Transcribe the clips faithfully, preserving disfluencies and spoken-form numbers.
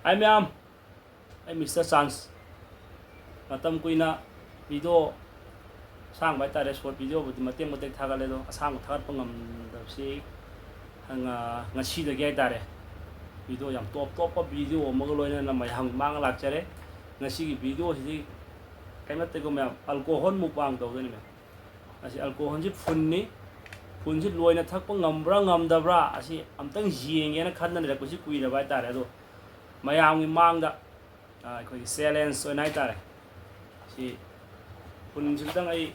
ꯍꯥꯏ ꯃꯌꯥꯝ, ꯑꯩ mister chance. ꯃꯇꯝ ꯀꯨꯏꯅ ꯚꯤꯗꯤꯑꯣ ꯑꯁꯥꯡꯕ ꯍꯥꯏꯇꯥꯔꯦ, ꯁꯣꯔꯠ ꯚꯤꯗꯤꯑꯣꯕꯨꯗꯤ ꯃꯇꯦꯛ ꯃꯇꯦꯛ ꯊꯥꯒꯠꯂꯦ, ꯑꯗꯣ ꯑꯁꯥꯡꯕ ꯊꯥꯒꯠꯄ ꯉꯝꯗꯕꯁꯤ ꯉ-, ꯉꯁꯤꯗꯒꯤ ꯍꯥꯏꯇꯥꯔꯦ꯫ ꯚꯤꯗꯤꯑꯣ ꯌꯥꯝ ꯇꯣꯞ ꯇꯣꯞꯄ ꯚꯤꯗꯤꯑꯣ ꯑꯃꯒ ꯂꯣꯏꯅꯅ ꯃꯌꯥꯝꯒꯤ ꯃꯥꯡ ꯂꯥꯛꯆꯔꯦ꯫ ꯉꯁꯤꯒꯤ ꯚꯤꯗꯤꯑꯣꯁꯤꯗꯤ ꯀꯩꯅꯣ ꯅꯠꯇꯦꯀꯣ ꯃꯌꯥꯝ, ꯑꯜꯀꯣꯍꯣꯜ ꯃꯨꯛꯕꯥꯡ ꯇꯧꯗꯣꯏꯅꯤ ꯃꯌꯥꯝ꯫ ꯑꯁꯤ ꯑꯜꯀꯣꯍꯣꯜꯁꯤ ꯐꯨꯜꯅꯤ꯫ ꯐꯨꯜꯁꯤ ꯂꯣꯏꯅ ꯊꯛꯄ ꯉꯝꯕ꯭ꯔꯥ ꯉꯝꯗꯕ꯭ꯔꯥ ꯑꯁꯤ ꯑꯝꯇꯪ ꯌꯦꯡꯒꯦꯅ ꯈꯟꯗꯅ ꯂꯩꯔꯛꯄꯁꯤ ꯀꯨꯏꯔꯕ ꯍꯥꯏꯇꯥꯔꯦ꯫ ꯑꯗꯣ ꯃꯌꯥꯝꯒꯤ ꯃꯥꯡꯗ, ꯑ, ꯑꯩꯈꯣꯏꯒꯤ ꯆꯦꯂꯦꯟꯖ ꯑꯣꯏꯅ ꯍꯥꯏꯇꯥꯔꯦ, ꯁꯤ ꯐꯨꯜꯁꯤꯗꯪ ꯑꯩ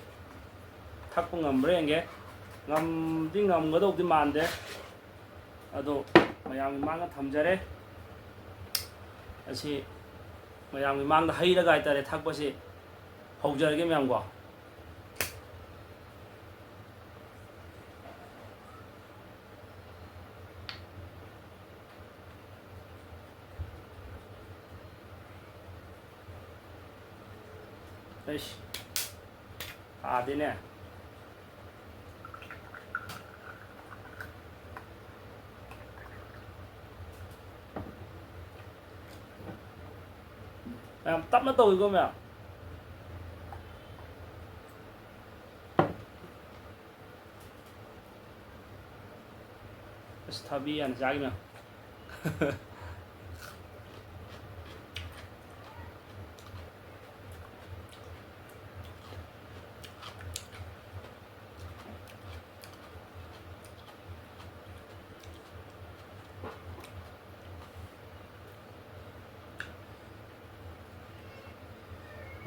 ꯊꯛꯄ ꯉꯝꯕ꯭ꯔꯥ ꯌꯦꯡꯒꯦ꯫ ꯉꯝꯗꯤ ꯉꯝꯒꯗꯧꯗꯤ ꯃꯥꯟꯗꯦ, ꯑꯗꯣ ꯃꯌꯥꯝꯒꯤ ꯃꯥꯡꯗ ꯊꯝꯖꯔꯦ꯫ ꯑꯁꯤ ꯃꯌꯥꯝꯒꯤ ꯃꯥꯡꯗ ꯍꯩꯔꯒ ꯍꯥꯏꯇꯥꯔꯦ ꯊꯛꯄꯁꯤ ꯍꯧꯖꯔꯒꯦ ꯃꯌꯥꯝꯀꯣ꯫ ꯑꯩꯁ, ꯊꯥꯗꯦꯅꯦ꯫ ꯌꯥꯝ ꯇꯞꯅ ꯇꯧꯏꯀꯣ ꯃꯌꯥꯝ꯫ ꯑꯁ, ꯊꯥꯕꯤ ꯌꯥꯝ ꯆꯥꯈꯤꯅ꯫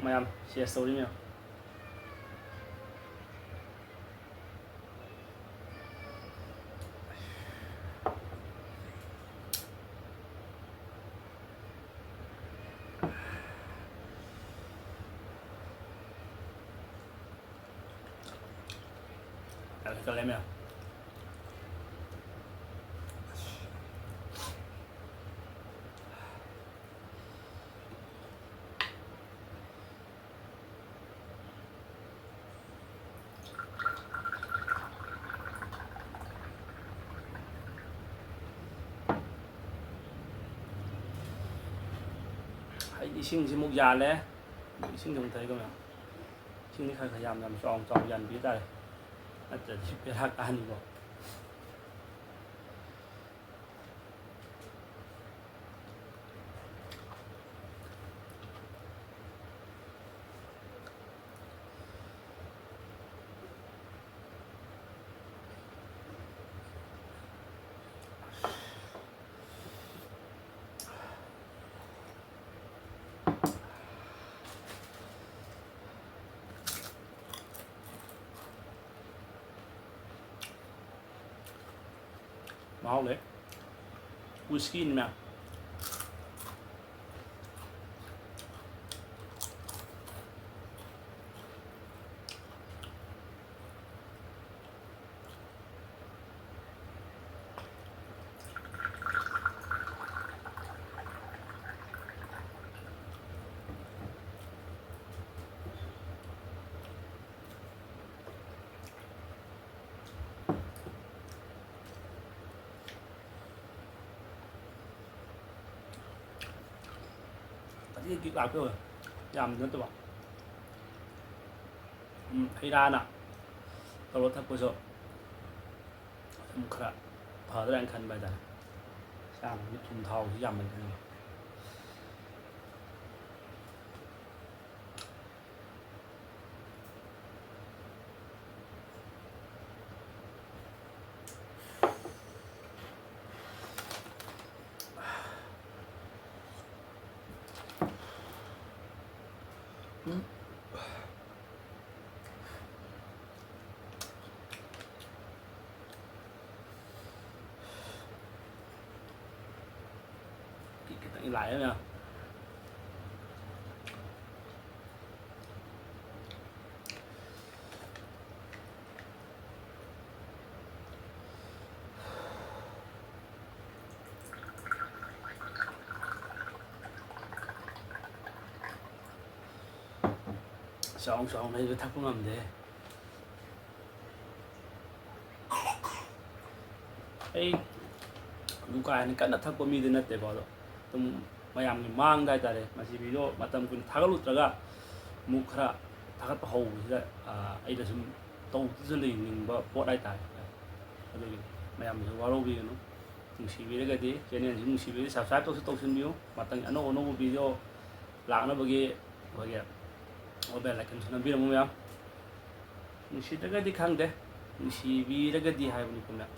ꯃꯌꯥꯝ ꯁꯦꯁ ꯇꯧꯔꯤ ꯃꯌꯥꯝ꯫ ꯌꯥꯝ ꯍꯦꯟꯀꯠꯂꯦ ꯃꯌꯥꯝ꯫ ꯑꯩ ꯏꯁꯤꯡꯁꯤꯃꯨꯛ ꯌꯥꯜꯂꯦ꯫ ꯏꯁꯤꯡꯁꯦ ꯑꯃꯨꯛ ꯊꯛꯏ ꯀꯃꯥꯏꯅ? ꯏꯁꯤꯡꯁꯤ ꯈꯔ ꯈꯔ ꯌꯥꯝ ꯌꯥꯝ ꯆꯥꯎ ꯆꯥꯎ ꯌꯥꯟꯕꯤ ꯇꯥꯔꯦ, ꯅꯠꯇ꯭ꯔꯗꯤ ꯕꯦꯔꯥ ꯀꯥꯍꯟꯅꯤꯀꯣ꯫ ꯃꯍꯥꯎ ꯂꯩ꯫ ꯋꯤꯁꯀꯤꯅꯤꯅ꯫ ꯀꯤꯛ ꯀꯤꯛ ꯂꯥꯛꯄ ꯌꯧꯋꯦ꯫ ꯌꯥꯝꯗꯤ ꯅꯠꯇꯕ꯫ ꯎꯝ, ꯍꯩ ꯔꯥꯅ ꯇꯧꯔ ꯊꯛꯄꯁꯨ ꯑꯗꯨꯝ ꯈꯔ ꯐꯗ꯭ꯔꯥ ꯍꯥꯏꯅ ꯈꯟꯕ ꯍꯥꯏꯇꯥꯔꯦ꯫ ꯆꯥꯅꯕꯒꯤ ꯊꯨꯝ ꯊꯥꯎꯁꯤ ꯌꯥꯝꯃꯟꯗꯅ꯫ ꯈꯤꯇꯪ ꯂꯥꯛꯑꯦ ꯃꯌꯥꯝ꯫ ꯆꯥꯎ ꯆꯥꯎꯅ ꯑꯩꯁꯨ ꯊꯛꯄ ꯉꯝꯗꯦ꯫ ꯑꯩ ꯑꯗꯨꯝ ꯀꯥ ꯍꯦꯟꯅ ꯀꯟꯅ ꯊꯛꯄ ꯃꯤꯗꯤ ꯅꯠꯇꯦꯀꯣ, ꯑꯗꯣ ꯑꯗꯨꯝ ꯃꯌꯥꯝꯒꯤ ꯃꯥꯡꯗ ꯍꯥꯏꯇꯥꯔꯦ, ꯃꯁꯤ ꯚꯤꯗꯤꯑꯣ ꯃꯇꯝ ꯀꯨꯏꯅ ꯊꯥꯒꯠꯂꯨꯗ꯭ꯔꯒ ꯑꯃꯨꯛ ꯈꯔ ꯊꯥꯒꯠꯄ ꯍꯧꯕꯁꯤꯗ, ꯑ, ꯑꯩꯅ ꯁꯨꯝ ꯇꯧꯗꯨꯅ ꯂꯩꯅꯤꯡꯕ ꯄꯣꯠ ꯍꯥꯏꯇꯥꯔꯦ꯫ ꯑꯗꯨꯒꯤ ꯃꯌꯥꯝꯅꯁꯨ ꯋꯥꯔꯧꯕꯤꯒꯅꯨ꯫ ꯅꯨꯡꯁꯤꯕꯤꯔꯒꯗꯤ, ꯆꯦꯅꯦꯜꯁꯤ ꯅꯨꯡꯁꯤꯕꯤꯔꯒꯗꯤ subscribe ꯇꯧꯁꯨ ꯇꯧꯁꯤꯟꯕꯤꯌꯨ꯫ ꯃꯊꯪ ꯑꯅꯧ ꯑꯅꯧꯕ ꯚꯤꯗꯤꯑꯣ ꯂꯥꯛꯅꯕꯒꯤ ꯑꯩꯈꯣꯏꯒꯤ bell iconꯁꯨ ꯅꯝꯕꯤꯔꯝꯃꯨ ꯃꯌꯥꯝ꯫ ꯅꯨꯡꯁꯤꯗ꯭ꯔꯒꯗꯤ ꯈꯪꯗꯦ, ꯅꯨꯡꯁꯤꯕꯤꯔꯒꯗꯤ ꯍꯥꯏꯕꯅꯤꯀꯣ ꯃꯌꯥꯝ꯫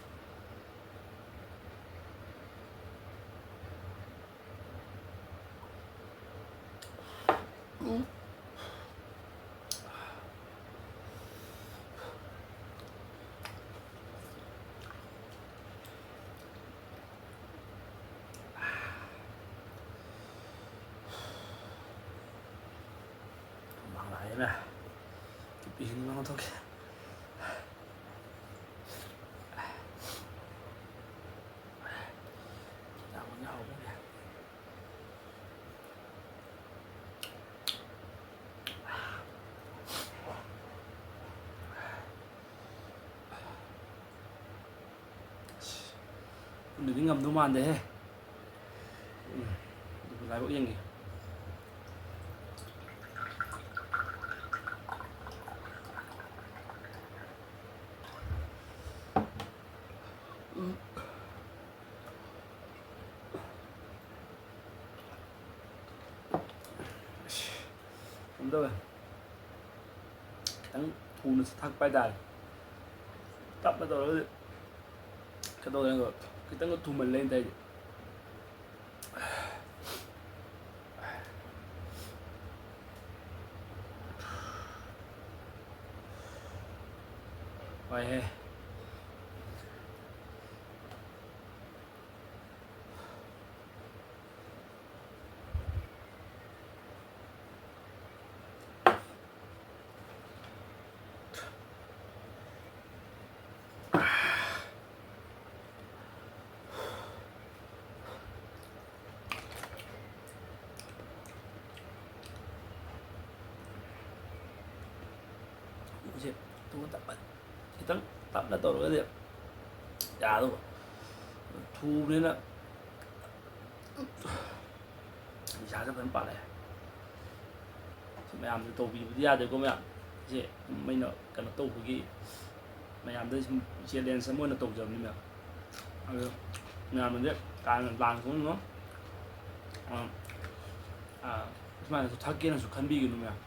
ꯍꯨꯃꯥꯡ ꯂꯥꯛꯑꯦꯅꯦ꯫ ꯇꯨꯄꯤꯁꯤ ꯂꯧꯊꯣꯛꯀꯦ꯫ ꯆꯥꯛ ꯑꯣꯏꯅ ꯍꯧꯔꯒꯦ꯫ ꯄꯨꯟꯅꯗꯤ ꯉꯝꯗꯧ ꯃꯥꯟꯗꯦꯍꯦ꯫ ꯎꯝ, ꯑꯗꯨꯕꯨ ꯂꯥꯏꯕꯛ ꯌꯦꯡꯒꯦ꯫ ꯎꯝ꯫ ꯑꯁ, ꯀꯩꯅꯣ ꯇꯧꯋꯦ꯫ ꯈꯤꯇꯪ ꯊꯨꯅ ꯊꯛꯄ ꯍꯥꯏꯇꯥꯔꯦ꯫ ꯇꯞꯅ ꯇꯧꯔꯒꯗꯤ ꯀꯩꯗꯧꯔꯦ, ꯈꯤꯇꯪꯒ ꯊꯨꯃꯜꯂꯦ ꯑꯩꯅ ꯇꯧꯔꯤꯁꯦ꯫ ꯋꯥꯏꯍꯦ꯫ ꯃꯁꯤ ꯊꯨꯅ ꯇꯞꯅ, ꯈꯤꯇꯪ ꯇꯞꯅ ꯇꯧꯔꯒꯗꯤ ꯌꯥꯗꯧꯕ꯫ ꯊꯨꯕꯅꯤꯅ꯫ ꯄꯩꯁꯥꯁꯦ ꯐꯖꯅ ꯄꯥꯜꯂꯛꯑꯦ꯫ ꯁꯤ ꯃꯌꯥꯝꯁꯦ ꯇꯧꯕꯤꯕꯗꯤ ꯌꯥꯗꯦꯀꯣ ꯃꯌꯥꯝ꯫ ꯁꯦ ꯑꯩꯅ ꯀꯩꯅꯣ ꯇꯧꯕꯒꯤ, ꯃꯌꯥꯝꯗ ꯁꯨꯝ challenge ꯑꯃ ꯑꯣꯏꯅ ꯇꯧꯖꯕꯅꯤ ꯃꯌꯥꯝ꯫ ꯑꯗꯣ ꯃꯌꯥꯝꯅꯗꯤ ꯀꯥ ꯍꯦꯟꯅ ꯂꯥꯟ ꯈꯣꯡꯒꯅꯨ꯫ ꯑ, ꯑ, ꯁꯨꯃꯥꯏꯅꯁꯨ ꯊꯛꯀꯦꯅꯁꯨ ꯈꯟꯕꯤꯒꯅꯨ ꯃꯌꯥꯝ꯫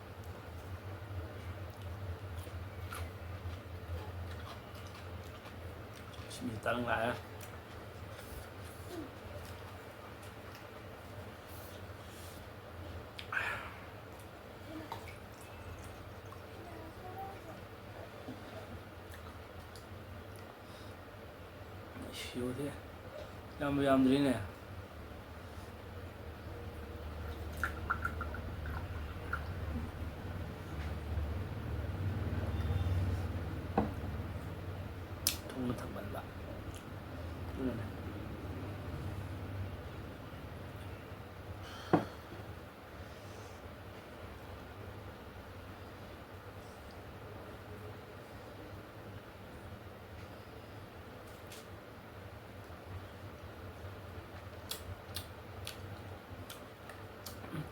ꯁꯤ ꯃꯤ ꯇꯔꯪ ꯂꯥꯛꯑꯦ꯫ ꯁꯤꯌꯣꯁꯦ ꯌꯥꯝꯕꯨ ꯌꯥꯝꯗ꯭ꯔꯤꯅꯦ꯫ ꯊꯨꯅ ꯊꯛꯃꯟꯕ ꯑꯗꯨꯅꯅꯦ꯫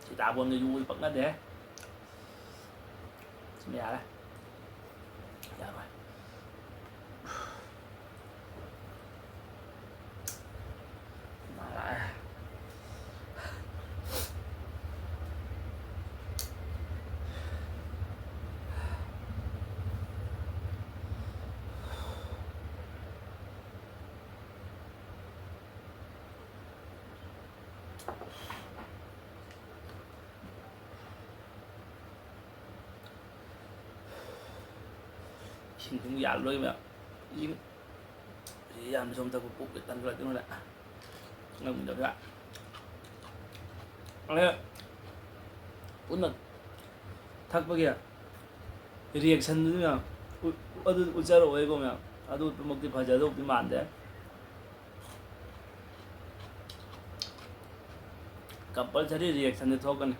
ꯁꯤꯇꯥꯕꯣꯟꯒ ꯌꯨꯒꯁꯨ ꯄꯛꯅꯗꯦ꯫ ꯁꯤꯅ ꯌꯥꯔꯦ꯫ ꯌꯥꯔꯣꯏ꯫ ꯃꯥ ꯂꯥꯛꯑꯦ꯫ ꯏꯁꯤꯡ ꯁꯨꯝ ꯌꯥꯜꯂꯣꯏ ꯃꯌꯥꯝ꯫ ꯏꯁꯤꯡ ꯁꯤ ꯌꯥꯝꯅ ꯁꯨꯝ ꯊꯛꯄ ꯄꯨꯛ ꯄꯤꯛ ꯊꯟꯒꯠꯂꯛꯇꯣꯏꯅꯤꯅ ꯉꯝꯗꯕ꯫ ꯑꯗ ꯄꯨꯟꯅ ꯊꯛꯄꯒꯤ reaction ꯗꯨꯗꯤ ꯃꯌꯥꯝ ꯎ-, ꯑꯗꯨ ꯎꯠꯆꯔꯛꯑꯣꯏꯀꯣ ꯃꯌꯥꯝ꯫ ꯑꯗꯨ ꯎꯠꯄꯃꯛꯇꯤ ꯐꯖꯗꯧꯗꯤ ꯃꯥꯟꯗꯦ꯫ Compulsory reaction ꯗꯤ ꯊꯣꯛꯀꯅꯤ꯫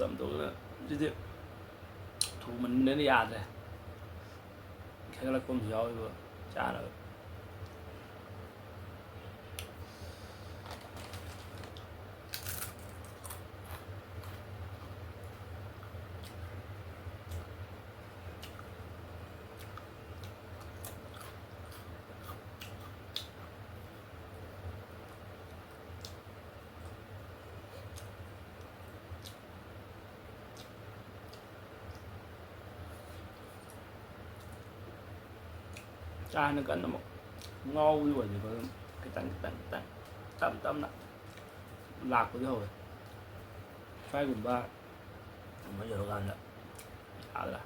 ꯇꯝꯊꯣꯛꯇꯅ ꯁꯤꯗꯤ ꯊꯨꯃꯟꯗꯅ ꯌꯥꯗ꯭ꯔꯦ꯫ ꯈꯦꯒꯠꯂꯛꯄ ꯑꯃꯁꯨ ꯌꯥꯎꯋꯦꯕ ꯆꯥꯅꯕ꯫ ꯆꯥ ꯍꯦꯟꯅ ꯀꯟꯅ ꯑꯃꯨꯛ ꯉꯥꯎꯕꯗꯤ ꯑꯣꯏꯗꯦꯀꯣ, ꯑꯗꯨꯝ ꯈꯤꯇꯪ ꯈꯤꯇꯪ ꯈꯤꯇꯪ ꯇꯞ ꯇꯞꯅ ꯂꯥꯛꯄꯗꯤ ꯍꯧꯔꯦ꯫ ꯁ꯭ꯋꯥꯏꯒꯨꯝꯕ ꯀꯩꯅꯣ ꯌꯧꯔꯀꯥꯟꯗ ꯌꯥꯗ꯭ꯔꯥ?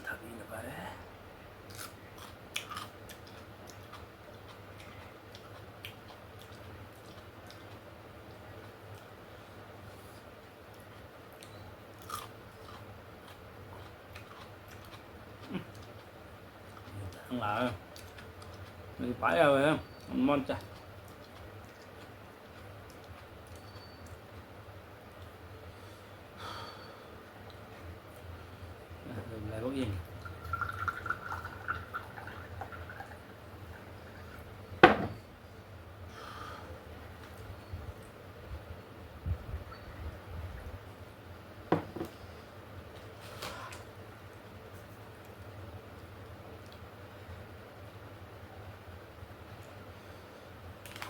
ꯊꯕꯤꯅ ꯐꯔꯦ꯫ ꯎꯝ꯫ ꯉꯥꯏ꯫ ꯃꯗꯨ ꯄꯥꯏ ꯌꯥꯔꯣꯏꯍꯦ꯫ ꯃꯣꯟ ꯆꯥꯏ꯫ ꯂꯥꯏꯕꯛ ꯌꯦꯡꯉꯤ꯫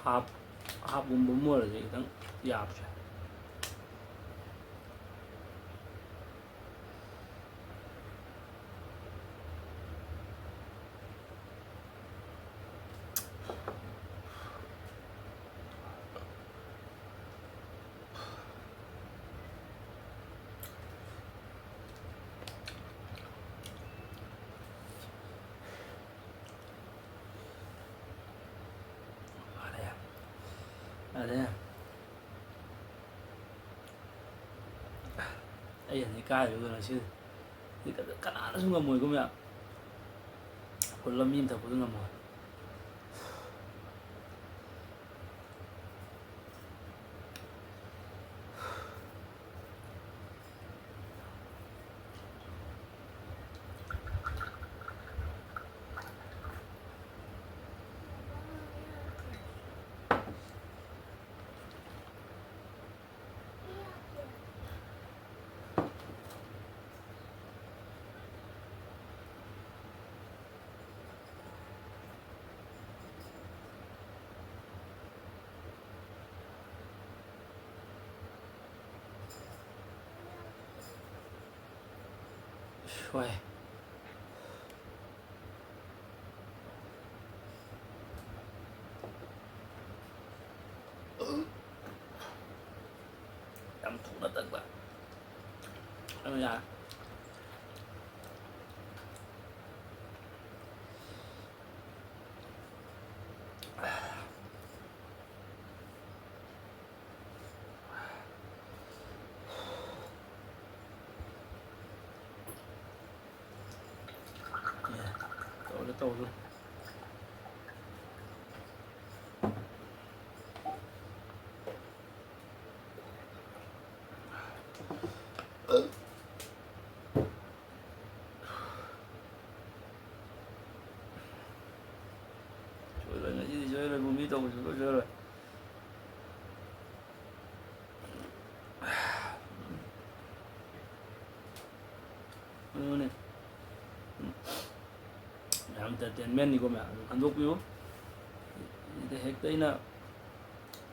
ꯍꯥꯞ, ꯍꯥꯞꯒꯨꯝꯕ ꯑꯃ ꯑꯣꯏꯔꯗꯤ ꯈꯤꯇꯪ ꯌꯥꯕꯁꯦ꯫ ꯐꯔꯦ꯫ ꯐꯔꯦ꯫ ꯑꯩ ꯍꯧꯖꯤꯛ ꯀꯥꯏꯔꯤꯕꯗꯣ ꯉꯁꯤꯗꯤ꯫ ꯁꯤ ꯀꯅꯥ-, ꯀꯅꯥꯅꯁꯨ ꯉꯝꯃꯣꯏꯀꯣ ꯃꯌꯥꯝ꯫ ꯐꯨꯜ ꯑꯃ ꯃꯤ ꯑꯃ ꯊꯛꯄꯗ ꯉꯝꯃꯣꯏ꯫ ꯏꯁ, ꯋꯥꯏ꯫ ꯌꯥꯝ ꯊꯨꯅ ꯇꯠꯄ꯫ ꯑꯗꯨ ꯌꯥꯔꯦ꯫ ꯇꯧꯔꯦ, ꯇꯧꯔꯦ꯫ ꯁꯣꯏꯔꯣꯏ, ꯉꯁꯤꯗꯤ ꯁꯣꯏꯔꯣꯏ, ꯃꯨꯚꯤ ꯇꯧꯕꯁꯨ ꯁꯨꯡꯁꯣꯏ ꯁꯣꯏꯔꯣꯏ꯫ ꯑꯗꯨꯅꯦ꯫ ꯌꯥꯝ entertainment ꯅꯤꯀꯣ ꯃꯌꯥꯝ, ꯑꯗꯨ ꯈꯟꯗꯣꯛꯄꯤꯌꯨ꯫ ꯁꯤꯗ ꯍꯦꯛꯇ ꯑꯩꯅ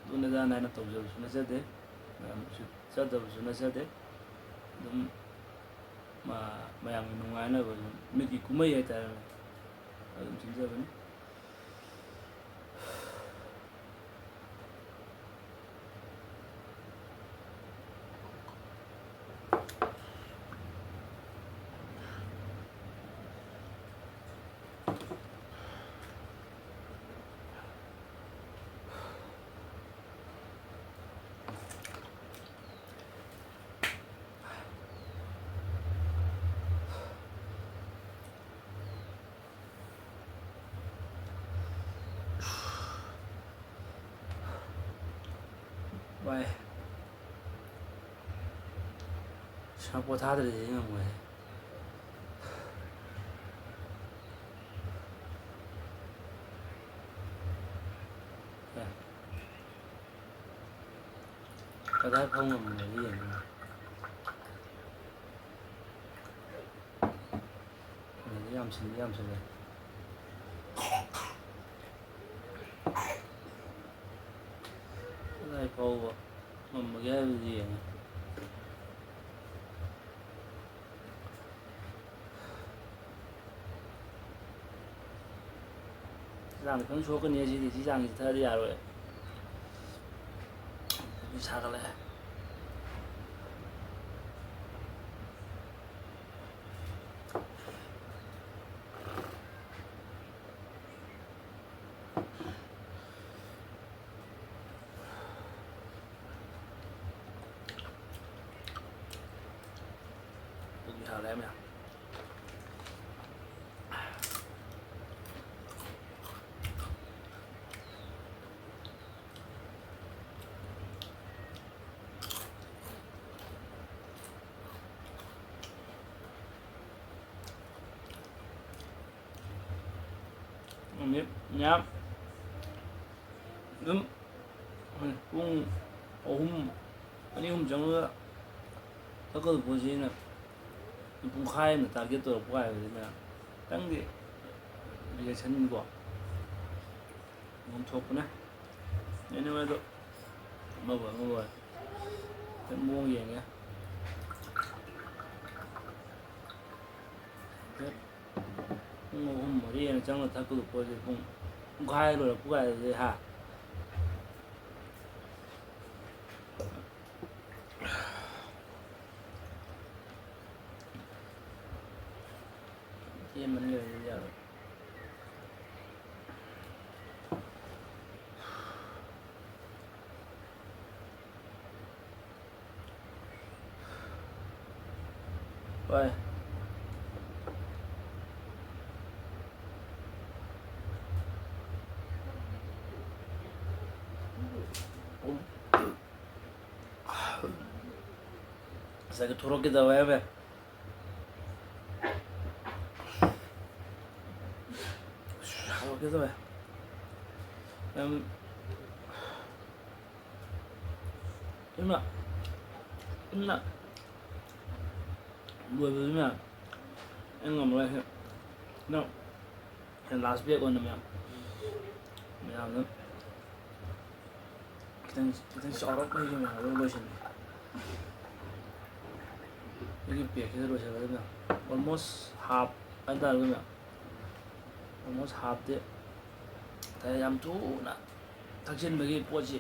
ꯑꯗꯨꯅ ꯑꯗꯥꯅ ꯍꯥꯏꯅ ꯇꯧꯖꯕꯁꯨ ꯅꯠꯆꯗꯦ, ꯃꯌꯥꯝ ꯎꯁꯤꯠꯆꯗꯕꯁꯨ ꯅꯠꯆꯗꯦ꯫ ꯑꯗꯨꯝ ꯃ-, ꯃꯌꯥꯝꯒꯤ ꯅꯨꯡꯉꯥꯏꯅꯕ ꯑꯗꯨꯝ ꯃꯤꯠꯀꯤ ꯀꯨꯝꯍꯩ ꯍꯥꯏꯇꯥꯔꯦꯅꯦ, ꯑꯗꯨꯝ ꯁꯤꯟꯖꯕꯅꯤ꯫ ꯁꯥ ꯄꯣꯊꯥꯗ꯭ꯔꯗꯤ ꯉꯝꯃꯣꯏ꯫ ꯑꯦ꯫ ꯀꯗꯥꯏ ꯐꯥꯎ ꯉꯝꯃꯒꯦ ꯌꯦꯡꯉꯨ꯫ ꯑꯗꯨꯗꯤ ꯌꯥꯝ ꯁꯤꯟꯗꯤ ꯌꯥꯝ ꯁꯤꯜꯂꯦ꯫ ꯀꯗꯥꯏ ꯐꯥꯎꯕ ꯉꯝꯃꯒꯦ ꯍꯥꯏꯕꯗꯨ ꯌꯦꯡꯉꯦ꯫ ꯆꯥꯡ ꯈꯤꯇꯪ ꯁꯣꯛꯀꯅꯤ ꯁꯤꯗꯤ, ꯁꯤ ꯆꯥꯡꯁꯤ ꯊꯛꯑꯗꯤ ꯌꯥꯔꯣꯏ꯫ ꯁꯥꯒꯠꯂꯛꯑꯦ꯫ ꯄꯨꯛꯇꯤ ꯁꯥꯒꯠꯂꯛꯑꯦ ꯃꯌꯥꯝ꯫ ꯅꯨꯃꯤꯠ ꯃꯌꯥꯝ ꯑꯗꯨꯝ ꯄꯨꯡ ꯑꯍꯨꯝ, ꯑꯅꯤ ꯑꯍꯨꯝ ꯆꯪꯉꯒ ꯊꯛꯀꯗꯕ ꯄꯣꯠꯁꯤ ꯑꯩꯅ ꯄꯨꯡꯈꯥꯏ ꯑꯃ target ꯇꯧꯔꯛꯄ ꯍꯥꯏꯕꯁꯤ ꯃꯌꯥꯝ ꯈꯤꯇꯪꯗꯤ reaction ꯀꯣ ꯑꯗꯨꯝ ꯊꯣꯛꯄꯅꯦ꯫ Anyway, ꯑꯗꯣ ꯑꯃꯕꯨ ꯑꯃꯕꯨ ꯍꯥꯏ ꯃꯑꯣꯡ ꯌꯦꯡꯉꯦ꯫ ꯄꯨꯡ ꯑꯍꯨꯝ ꯃꯔꯤ ꯍꯦꯟꯅ ꯆꯪꯅ ꯊꯛꯀꯗꯕ ꯄꯣꯠꯁꯦ ꯄꯨꯡ ꯄꯨꯡꯈꯥꯏ ꯂꯣꯏꯔꯛꯄ ꯀꯥꯏꯗꯨꯗꯤ ꯍꯥ꯫ ꯆꯦꯟꯕꯅ ꯂꯣꯏꯔꯗꯤ ꯌꯥꯔꯣꯏ꯫ ꯍꯣꯏ꯫ ꯄꯨꯡ ꯉꯁꯥꯏꯒꯤ ꯊꯣꯔꯛꯀꯦ ꯇꯧꯋꯦ ꯍꯥꯏꯕ꯫ ꯊꯣꯔꯛꯀꯦ ꯇꯧꯋꯦ꯫ ꯌꯥꯝ ꯏꯃꯥ, ꯏꯃꯥ꯫ ꯂꯣꯏꯕꯗꯨꯅꯦ꯫ ꯑꯩ ꯉꯝꯃꯔꯣꯏ ꯁꯤ꯫ ꯅꯪ ꯂꯥꯁ ꯕꯦꯛ ꯑꯣꯏꯅ ꯃꯌꯥꯝ, ꯃꯌꯥꯝꯗ ꯈꯤꯇꯪ, ꯈꯤꯇꯪ ꯆꯥꯎꯔꯞꯅ ꯃꯌꯥꯝꯗ ꯂꯣꯏꯁꯤꯟꯒꯦ꯫ ꯑꯩꯒꯤ ꯄꯦꯛꯁꯤꯗ ꯂꯣꯏꯁꯤꯜꯂꯒ ꯑꯣꯜꯃꯣꯁ ꯍꯥꯞ ꯍꯥꯏꯇꯥꯔꯦ ꯃꯌꯥꯝ꯫ ꯑꯣꯜꯃꯣꯁ ꯍꯥꯞꯇꯤ ꯌꯥꯝ ꯊꯨꯅ ꯊꯛꯆꯤꯟꯕꯒꯤ ꯄꯣꯠꯁꯤ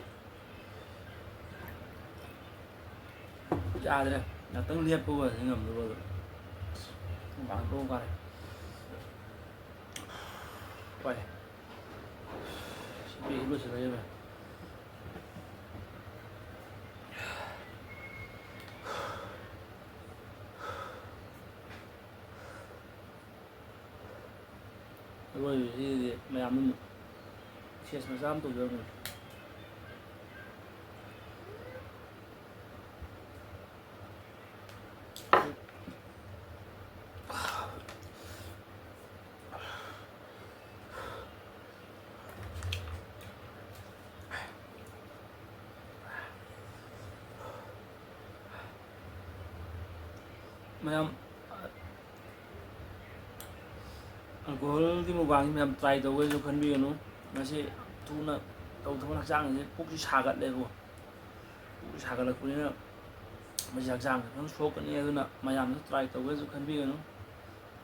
ꯌꯥꯗ꯭ꯔꯦ꯫ ꯉꯥꯛꯇꯪ ꯂꯦꯞꯄꯒ ꯑꯣꯏꯔꯗꯤ ꯉꯝꯗꯧꯕ ꯑꯗꯣ꯫ ꯍꯨꯃꯥꯡ ꯊꯣꯛꯑ ꯀꯥꯔꯦ꯫ ꯍꯣꯏ꯫ ꯁꯤ ꯄꯦꯛꯁꯤ ꯂꯣꯏꯁꯤꯜꯂꯒꯦ ꯚꯥꯏ꯫ ꯑꯔꯣꯏꯕꯁꯤꯗꯤ ꯃꯌꯥꯝ ꯑꯃ ꯁꯦꯁ ꯃꯆꯥ ꯑꯃ ꯇꯧꯖꯔꯝꯒꯦ꯫ ꯃꯌꯥꯝ, ꯑꯜꯀꯣꯍꯣꯜꯒꯤ ꯃꯨꯛꯕꯥꯡꯁꯤ ꯃꯌꯥꯝ ꯇ꯭ꯔꯥꯏ ꯇꯧꯒꯦꯁꯨ ꯈꯟꯕꯤꯒꯅꯨ꯫ ꯃꯁꯤ ꯊꯨꯅ ꯇꯧꯊꯣꯛꯑ ꯍꯛꯆꯥꯡꯁꯦ ꯄꯨꯛꯁꯤ ꯁꯥꯒꯠꯂꯦꯕꯀꯣ꯫ ꯄꯨꯛꯁꯤ ꯁꯥꯒꯠꯂꯛꯄꯅꯤꯅ ꯃꯁꯤ ꯍꯛꯆꯥꯡꯁꯦ ꯐꯖꯅ ꯁꯣꯛꯀꯅꯤ꯫ ꯑꯗꯨꯅ ꯃꯌꯥꯝꯅꯁꯨ ꯇ꯭ꯔꯥꯏ ꯇꯧꯒꯦꯁꯨ ꯈꯟꯕꯤꯒꯅꯨ꯫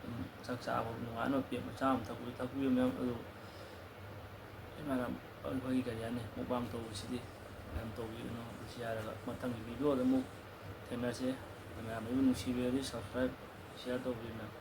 ꯑꯗꯨꯝ ꯆꯥꯛ ꯆꯥꯕ ꯅꯨꯡꯉꯥꯏꯅꯕ ꯄꯦꯛ ꯃꯆꯥ ꯑꯃ ꯊꯛꯄꯤꯌꯨ, ꯊꯛꯄꯤꯌꯨ ꯃꯌꯥꯝ꯫ ꯑꯗꯨ ꯏꯃꯥꯟꯅꯕ ꯑꯩꯈꯣꯏꯒꯤ ꯀꯔꯤ ꯍꯥꯏꯅꯤ, ꯃꯨꯛꯕꯥꯡ ꯇꯧꯕꯁꯤꯗꯤ ꯃꯌꯥꯝ ꯇꯧꯕꯤꯒꯅꯨ꯫ ꯑꯗꯨ ꯁꯤ ꯍꯥꯏꯔꯒ ꯃꯊꯪꯒꯤ ꯚꯤꯗꯤꯑꯣꯗ ꯑꯃꯨꯛ ꯊꯦꯡꯅꯁꯤ꯫ ꯃꯌꯥꯝ ꯑꯩꯕꯨ ꯅꯨꯡꯁꯤꯕꯤꯔꯗꯤ subscribe, share ꯇꯧꯕꯤꯌꯨ ꯃꯌꯥꯝ꯫